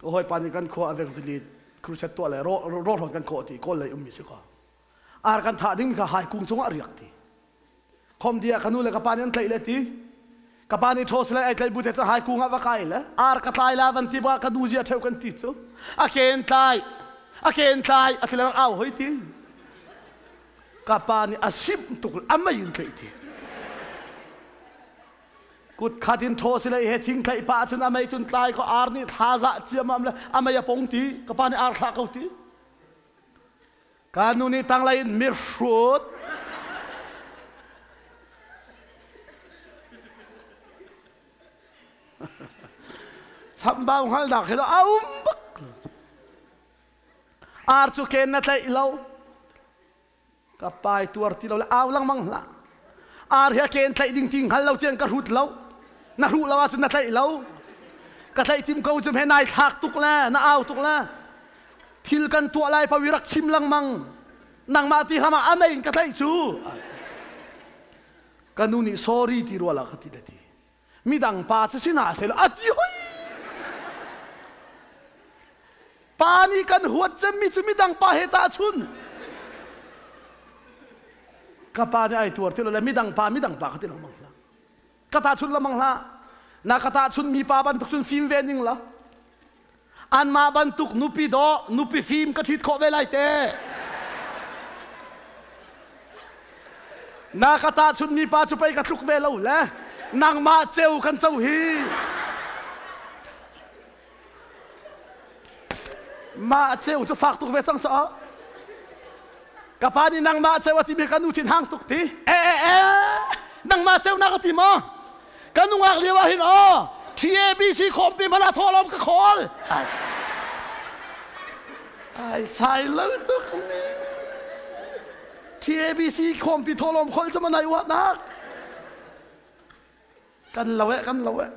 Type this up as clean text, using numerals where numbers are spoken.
Ka hawipa nih kan khua a vek zili crusade tuah le rawhrawn kan khawh ti kawl lei ummi si ko. Ar kan thah ding kha hai kung cungah riak ti. Khom dia ka nu le ka pa nih an tlaih le ti. Ka pa nih ṭhaw sile ai tlaih bu te cu hai kung ah va kai le ar ka tlai la van ti ba ka nu zia ṭheu kan ti cu. A ken tlai a ken tlai a ti le au hoi ti. Ka pa nih a simh tuk a mei in tlaih ti. Kut khat in ṭhaw sile he thing tlaih pah cun a mei cun tlai ko ar nih thla zah ciamam le a mei a pong ti ka pa nih ar thlah ko ti. Ka nu nih tanglei in mirhrut. Chambau hngalnak hi a um bak. Ar cu ken na tlaih lo. Ka pai tuar ti lo le au lengmang hlah. Ar hi a ken tlaih ding ti hngal lo cian ka hrut lo. Na hruh lo ahcun na tlaih lo. Ka tlaih tim ko cu he nai thlak tuk le na au tuk le. Thil kan tuah lai pawi rak chim lengmang. Nangmah ti hram ah a mei in ka tlaih cu. Ka nu nih sorry ti rua la ka ti le ti. Midang pa cu si hna seh a ti hoi. Pa nih kan huat cemmi cu midang pa he tahchun. Ka pa nih ai tuar ti lo le midang pa midang pa ka ti lengmang hlah. Ka tahchun lengmang hlah. Na ka tahchun mi pa bantuk cun fim ve ning la. Anmah bantuk nupi dawh, nupi fim ka ṭhit khawh ve lai te. Na ka tahchun mi pa cu pei ka tluk ve lo le nangmah ceu kan co hi. Mah ceu cu fak tuk ve cang caah. Ka pa nih nangmah ceu a timi ka nu thin hang tuk ti. E e e nangmah ceu na ka ti maw? Ka nungak lio ah hin aw TABC khawmpi hmanh ah thawhlawm ka khawl. Ai sai lo tuk mi. TABC khawmpi thawhlawm khawl cu manai uahnak. Kan lo eh kan lo eh.